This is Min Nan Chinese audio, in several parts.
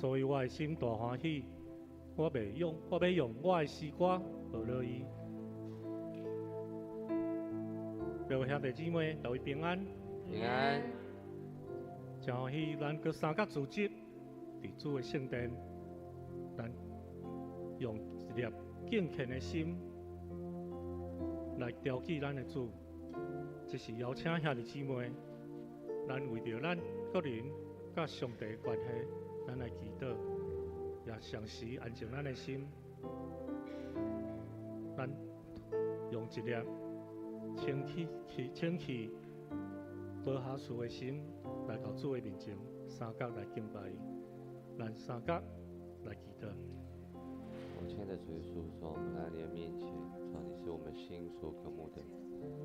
所以我的心大歡喜。我欲用我的詩歌報樂伊。各位兄弟姊妹，大家平安。平安。真歡喜，咱閣三角組織佇主的聖殿，咱用一粒敬虔的心來調記咱的主。這是邀請兄弟姊妹，咱為著咱個人佮上帝的關係，咱來祈禱，也同時安靜咱的心，咱用一粒清氣、清氣、無瑕疵的心來到主的面前，三角來敬拜伊，咱三角來祈禱。我親愛的主耶穌，主，我們來你的面前，主，你是我們心所渴慕的。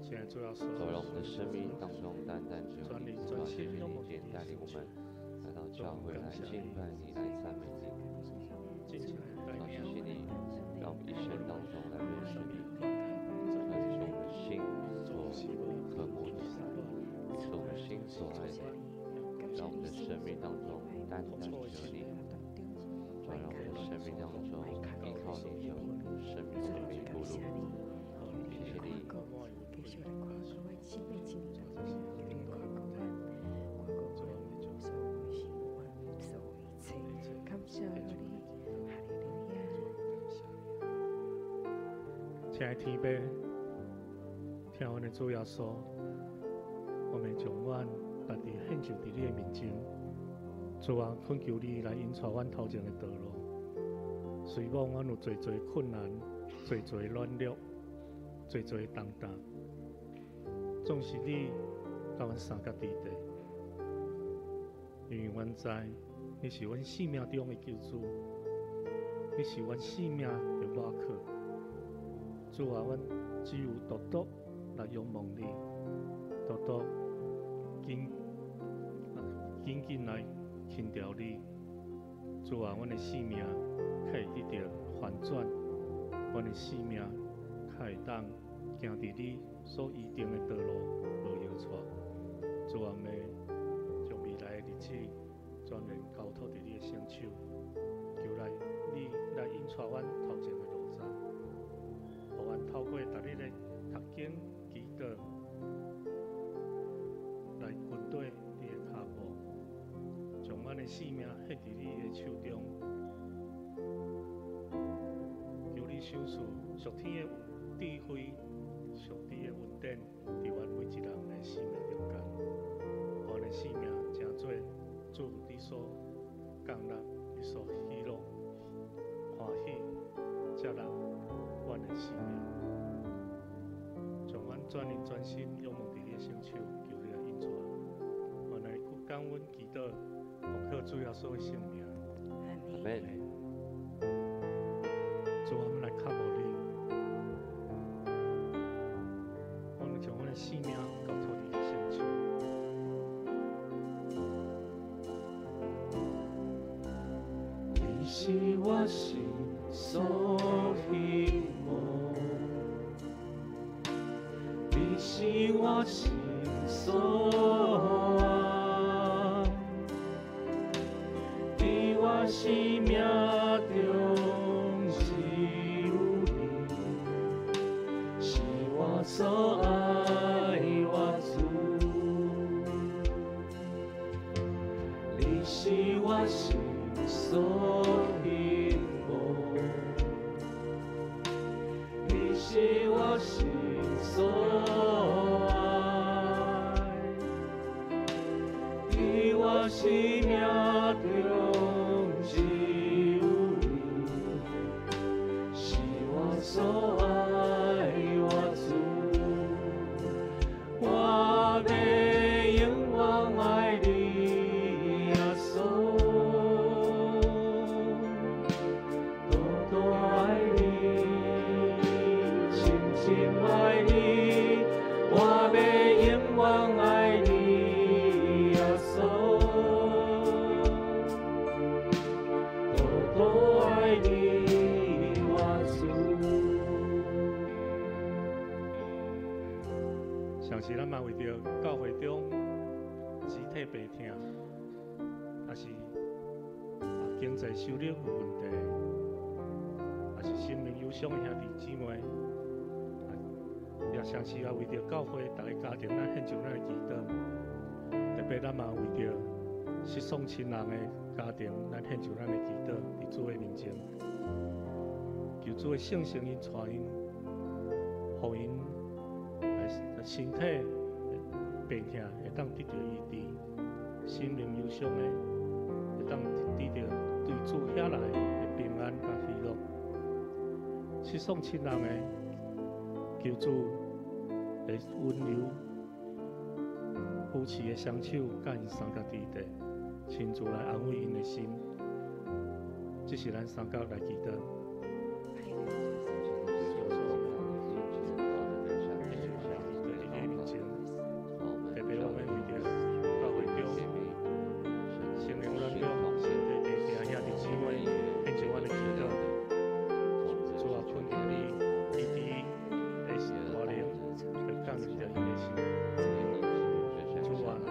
現在主要主，讓我們的生命當中單單只有你，主，謝謝你今天帶領我們來到教會來敬拜你，來讚美你。主，謝謝你，讓我們一生當中來認識你。主，你是我們心所渴慕的，你是我們心所愛的。讓我們的生命當中單單只有你。主，讓我們的生命當中依靠你走生命的每一步路。謝謝你。繼續來誇過阮新的一年，求你誇過阮，誇過阮所有的生活，所有一切，感謝你，哈利路亞。親愛的天父，聽阮的主耶穌，我們將阮家己獻上佇你的面前。主啊，懇求你來引帶阮頭前的道路。雖罔阮有濟濟困難，濟濟軟弱，濟濟重擔，總是你佮阮相佮佇底。因為阮知你是阮生命中的救主，你是阮生命的倚靠。主啊，阮只有獨獨來仰望你，獨獨緊緊緊來牽著你。主啊，阮的生命較會得著翻轉，阮的生命較會當行佇你所預定的道路，無搖錯。主啊，欲將未來的日子全然交託佇你的聖手，求來你來引帶阮頭前的路途，予阮透過逐日的讀經、祈禱，來跟綴你的跤步，將阮的生命獻佇你的手中，求你賞賜屬天的智慧、屬天的恩典，佇阮每一人的生命中間，予阮的生命成做主你所降納、你所喜樂、歡喜、接納阮的生命，將阮全人全心仰望佇你的聖手，求你來引帶。阮來感恩祈禱，奉靠主耶穌的聖名。阿門。主，我們來靠慕你，我們將阮的生命交託佇你的聖手。你是我心所希望，你是我心所愛，佇我生命中只有你，是我所愛我主。你是我心所希望，你是我心所愛，佇我生命中只有你，是我所愛我主。我欲永遠愛你，耶穌，獨獨愛你，深深愛你，我欲永遠愛你，耶穌，獨獨愛你，我主。上時咱嘛為著教會中肢體病痛，抑是經濟收入有問題，也是生命憂傷的兄弟姊妹，也相時也為著教會逐个家庭，咱獻上咱的祈禱。特別咱嘛為著失喪親人的家庭，咱獻上咱的祈禱，佇主的面前，求主的聖神𪜶帶𪜶，予𪜶來身體病痛會當得著醫治，心靈憂傷的會當得著對主遐來的平安佮喜樂。失喪親人的，求主的溫柔扶持的雙手，佮𪜶相佮佇佇，親自來安慰𪜶的心。這是咱三角來祈禱。特別我們為著教會中聖靈軟弱、身體病痛兄弟姊妹，獻上阮的祈禱。主啊，懇求你醫治的大能，會降臨佇𪜶的心。主啊，你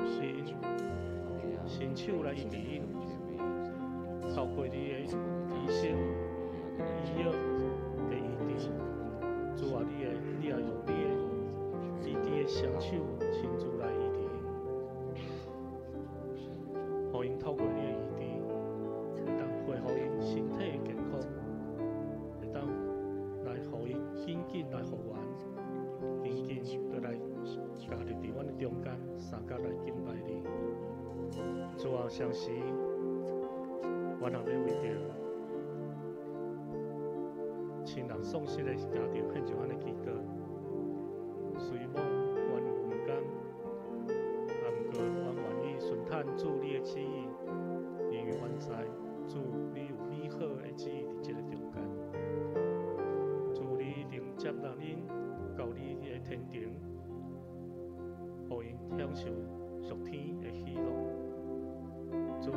伸手來醫治𪜶，透過你的醫生、醫藥的醫治。主啊，你也用你的醫治的雙手，親自來醫治𪜶，予𪜶透過你的醫治，會當恢復𪜶身體的健康，會當來予𪜶緊緊來復原，緊緊倒來加入佇阮的中間，相佮來敬拜你。主啊，相時，阮也欲為著親人喪失的家庭獻上阮的祈禱。雖罔阮有毋甘，啊，毋過阮願意順趁主你的旨意，因為阮知主你有美好的旨意佇這个中間。主你一定接納𪜶到你的天庭，予𪜶享受屬天的喜樂。主，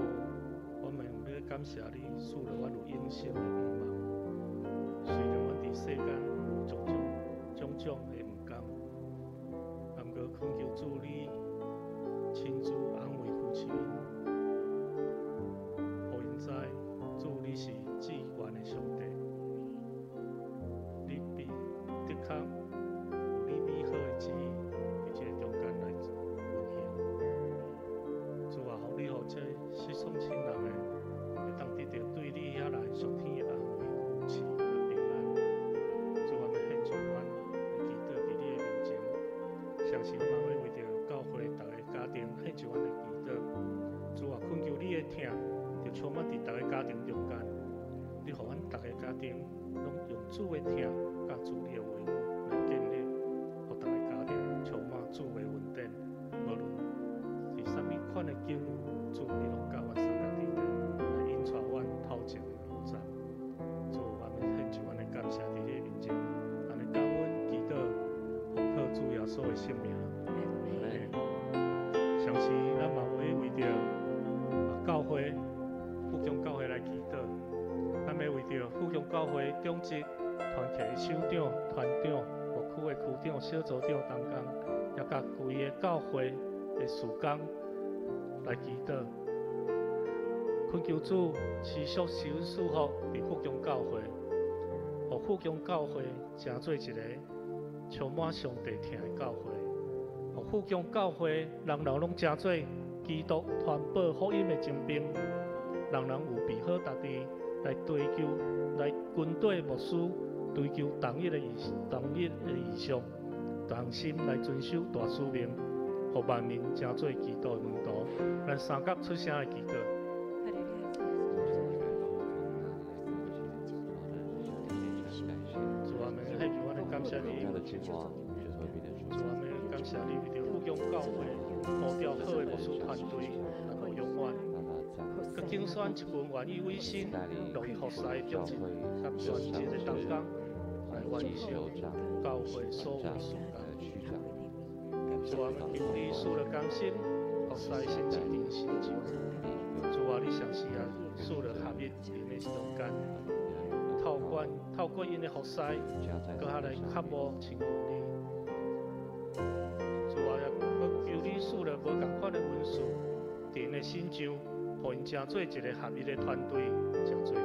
我們欲感謝你，賜予阮有永生的盼望。雖然阮佇世間有種種種種的毋甘，啊，毋過懇求主你親自安慰扶持𪜶，予𪜶知主你是至懸的上帝，你必的確有你美好的旨意佇這个中間來運行。主啊，予你予這失喪親人的，會當得著對你遐來屬天的安慰、扶持佮平安。主，我們獻上阮的祈禱佇你的面前，相信嘛欲為著教會逐个家庭獻上阮的祈禱。主啊，懇求你的疼，就充滿佇逐个家庭中間。你予阮逐个家庭攏用主的疼佮主你的話語來建立，予逐个家庭充滿主的恩典。無論是啥物款的境遇，主你攏佮阮相佮佇佇，來引帶阮頭前路站。主，我們獻上阮的感謝佇你的面前，按呢感恩祈禱，奉靠主耶穌的聖名。相信咱嘛會為著教會、富強教會來祈禱。咱欲為著富強教會長執團契的首長、團長、牧區的區長、小組長同工，也佮規个教會的事工來祈禱。懇求主持續施恩賜福佇富強教會，予富強教會成做一个充滿上帝疼的教會，予富強教會人人攏成做基督傳播福音的精兵，人人有備好家己來追求、來跟綴牧師，追求同一的異象，同心來遵守大使命，予萬民成做基督的門徒。咱三甲出聲來祈禱。主啊，我們獻上阮的感謝你。主啊，我們感謝你為著富強教會呼召好的牧師團隊來牧養阮，閣揀選一群願意委身、樂意服侍的長執佮全職的同工來完成教會所有的事工。主啊，我們求你賜予甘心服侍先知佇心上。主啊，你相信啊，賜予合一𪜶的中間，透過𪜶的服侍，閣較來渴慕親近你。主啊，也閣求你賜予無仝款的恩賜，佇𪜶的身上，予𪜶成做一个合一的团队，成做你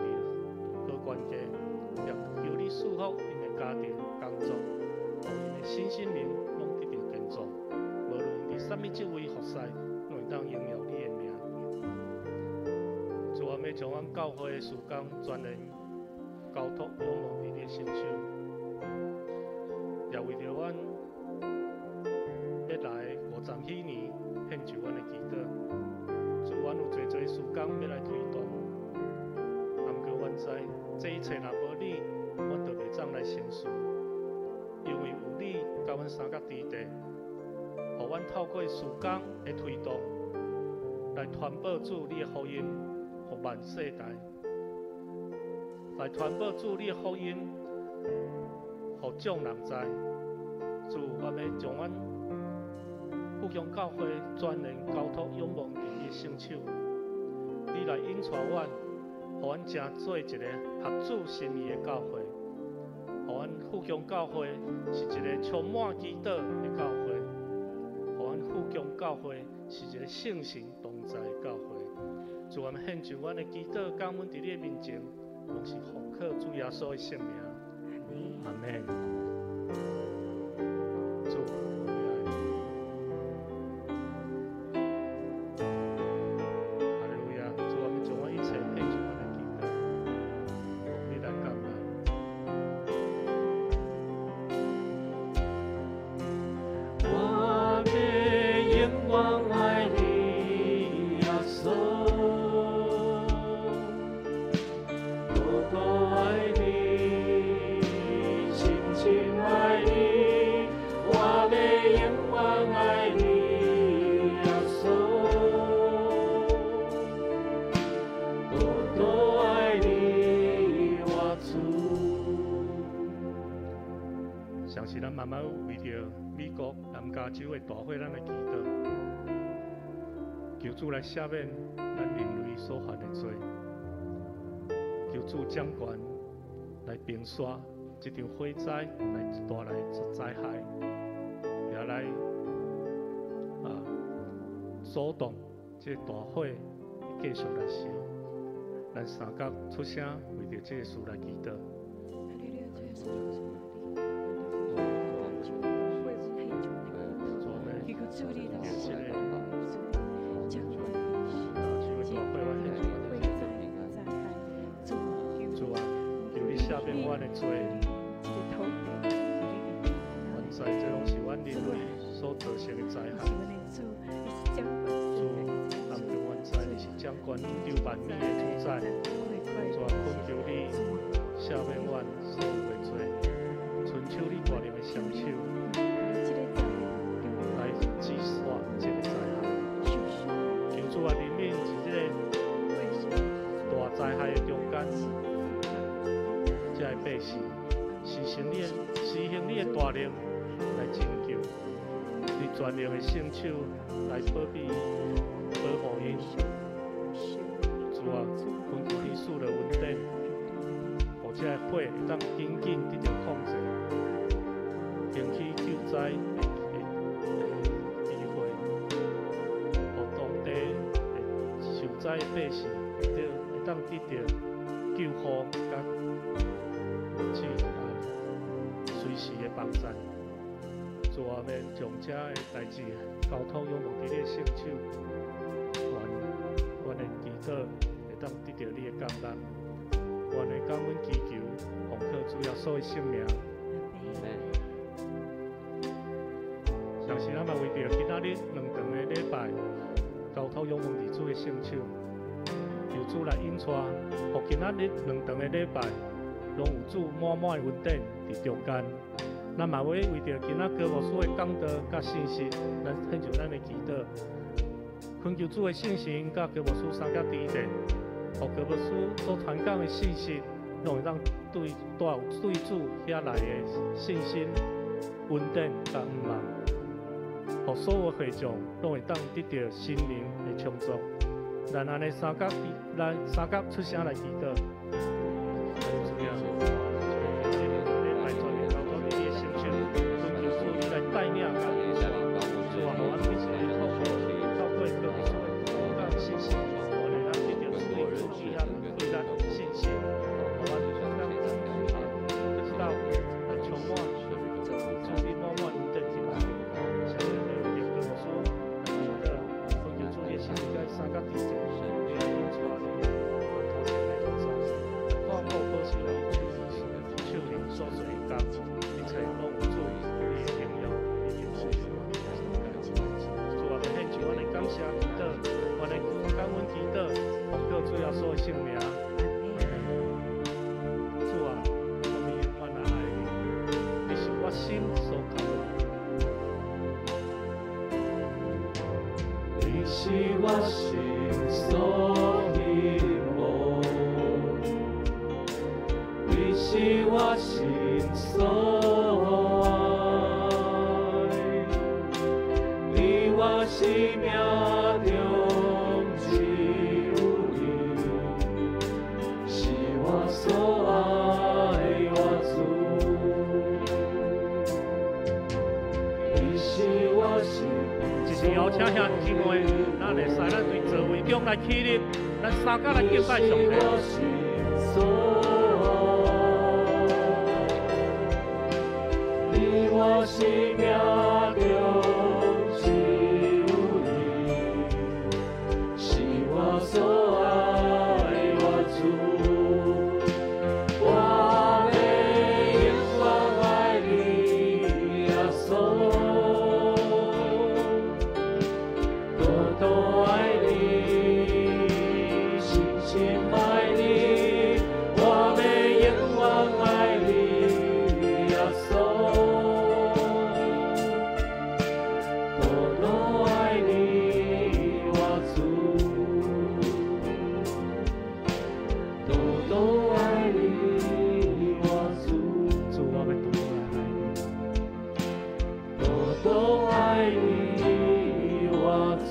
好管家。也求你赐福𪜶的家庭、工作，予𪜶的身心灵拢得著健壮。无论𪜶伫啥物职位服侍，拢会当荣耀你的名。主啊，欲将阮教会的事工全然交托仰望伫你的圣手，也为著阮欲来50禧年献上阮的祈祷。主，阮有济济事工欲来推动，毋过阮知这一切若无你，阮就袂当来成事。因为有你共阮相佮伫地，予阮透过事工的推动，来传播主你的福音，予万世代，来传播主你的福音，予众人知。主，我欲将阮富强教会全然交托仰望伫你的圣手，你来引带阮，予阮成做一个合主心意的教会，予阮富强教会是一个充满祈祷的教会，予阮富强教会是一个圣神同在的教会。主，我们献上阮的祈祷，感恩伫你的面前，拢是奉靠主耶稣的圣名。阿门。主，我们爱。哈利路亚！主，我们将阮一切献上阮的祈祷，奉你来感恩。我欲永远爱你，耶稣，多多爱你，深深爱你，我欲永远爱你，耶稣，多多爱你，我主。相信咱慢慢为著美国南加州的大火，咱来祈祷，求主来赦免咱人类所犯的罪，求主掌权来平息这场火灾来带来灾害，也来阻挡这个大火继续来烧。咱三角出声，为著这个事来祈祷。主你来主掌管主啊，求你赦免阮的罪，阮知这拢是阮人类所造成的灾害。主，但阮知你是掌管宇宙万物的主宰。主啊，恳求你赦免阮所有的罪，伸手你大能的双手来止息这个灾害。求主啊，怜悯伫这个大灾害的中间，这个百姓，施行你的大能来拯救，你全能的圣手来保庇、保护𪜶。主啊，恳求你赐落恩典，予这个火会当紧紧得著控制，争取救灾的机会，予当地的受灾的百姓会当得著救护佮去随时的帮助。主啊，欲将这个代志交托仰望伫你的圣手，愿阮的祈祷会当得著你的感恩，愿的感恩祈求，奉靠主耶稣的圣名。同时，咱嘛为著今仔日两顿的礼拜，交托仰望伫主的圣手，求主来引带，予今仔日两顿的礼拜，拢有主满满的恩典伫中间。咱嘛欲为著今仔高牧师的讲道佮信息，来献上咱的祈祷，恳求主的圣神佮高牧师相佮伫咧，予高牧师所传讲的信息，拢会当对带有对主遐来的信心、恩典佮盼望，予所有会众拢会当得著心灵的充足。咱按呢三角，来三角出声来祈祷。主啊，礼拜全面交托伫你的圣手，恳求主你来带领佮引导。主啊，予阮每一个透过高牧师的讲信息，予咱的聖名。主啊，我們永遠來愛你，你是我心所渴望。你是我心所希望，你是我心所愛，你我生命中只有你，是我所愛我主。你是我心。一是邀請兄弟姊妹，咱會使咱對座位中來起立，咱三工來敬拜上帝。你我生命中只有你，是我所愛我主。我欲永遠愛你，耶穌，多多愛你，深深愛你，我欲永遠愛你，耶穌，多多愛你，我主，多多愛你，我主，主，我欲多多來愛你，多多愛你，我主。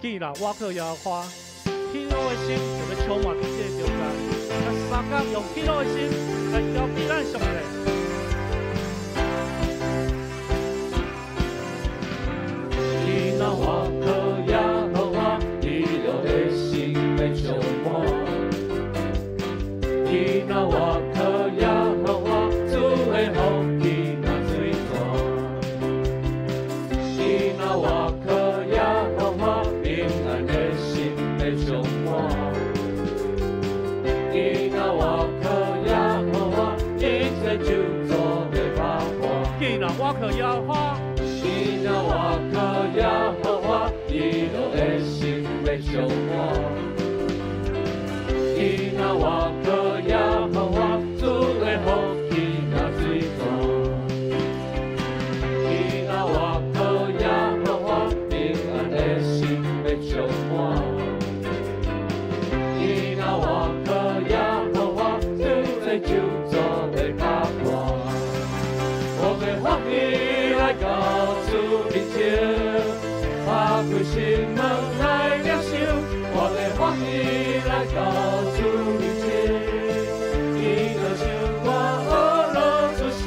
既然我靠耶和華，喜樂的心就欲充滿佇這個中間。咱三工用喜樂的心來交給咱上帝。你若我靠耶和華，喜樂的心欲充滿。你若我靠耶和華，主的福氣若水泉。你若我靠耶和華，平安的心欲充滿。你若我靠耶和華，一切咒詛欲打破。既然我靠耶和華，你若我靠耶和華，喜樂的心欲充滿。你若我靠耶和華，主的福氣若水泉。你若我靠耶和華，平安的心欲充滿。你若我靠耶和華，一切咒詛欲打破。我欲歡喜來到主面前，打開心門來領受。我欲歡喜來到主面前，伊就唱歌學主聖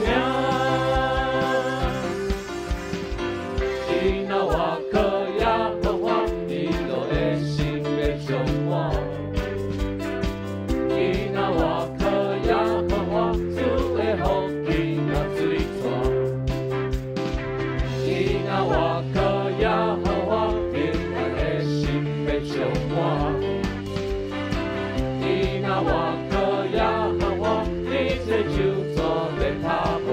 名。你若我靠耶和華，喜樂的心欲充滿。你若我靠耶和華，主的福氣若水泉。你若我靠耶和華，平安的心欲充滿。你若我靠耶和華，一切咒詛欲打破。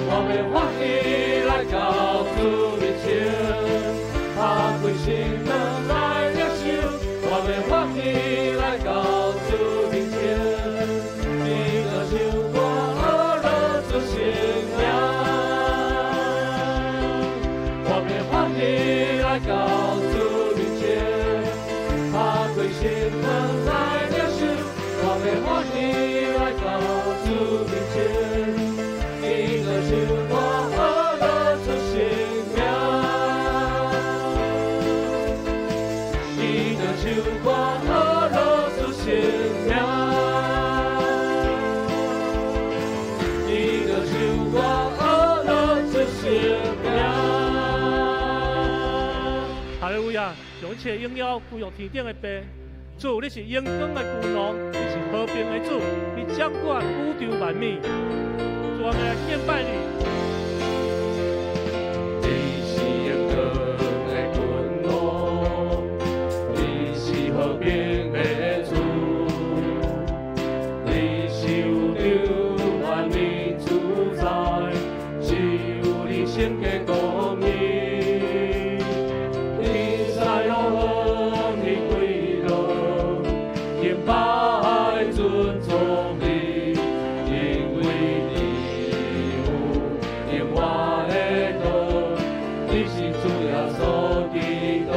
我欲歡喜來到主面前，打開心門來領受。我欲歡喜來到主面前，你就唱歌學主聖名。我欲歡喜來到主面前，打開心門來領受。我欲歡喜來到主面前，你就唱歌學主聖名。你就唱歌學主聖名。你就唱歌學主聖名。哈利路亞！將一切榮耀歸予天頂的父。主，你是榮光的君王，你是和平的主，你掌管宇宙萬物。主，我們來敬拜你。你是榮光的君王，你是和平的主，你是宇宙萬物主宰，只有你聖潔公義。你是主耶穌基督。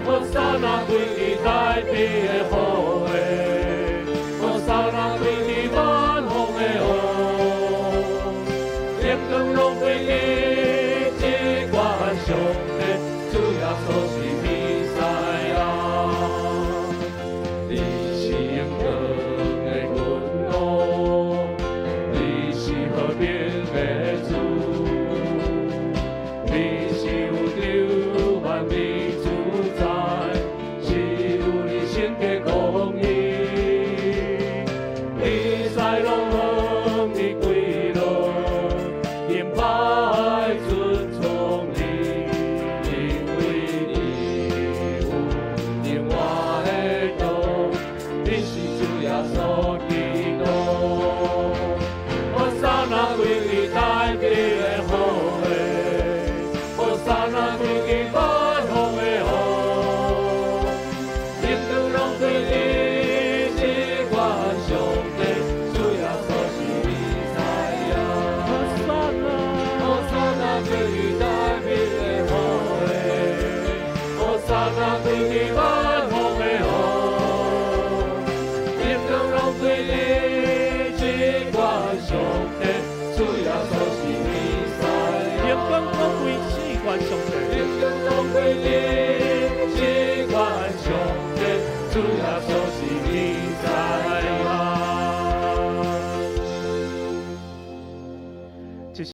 和散那歸於大地的好的，和散那歸於萬方的王，榮光攏歸於至懸上帝，主耶穌是彌賽亞。你是榮光的君王，你是和平的主，你是宇宙萬民主宰，是有你聖潔公義。天使攏向你跪落，敬拜尊崇你，因為你有永活的道，你是主耶穌基督。和散那歸於大地的好的，和散那歸於萬方的王，榮光攏歸於至懸上帝，主耶穌是彌賽亞。和散那，和散那歸於大地的好的，和散那歸於萬方的王，榮光攏歸於至懸上帝，主耶穌是彌賽亞。榮光攏歸至懸上帝，榮光攏歸於至懸上帝，主耶穌。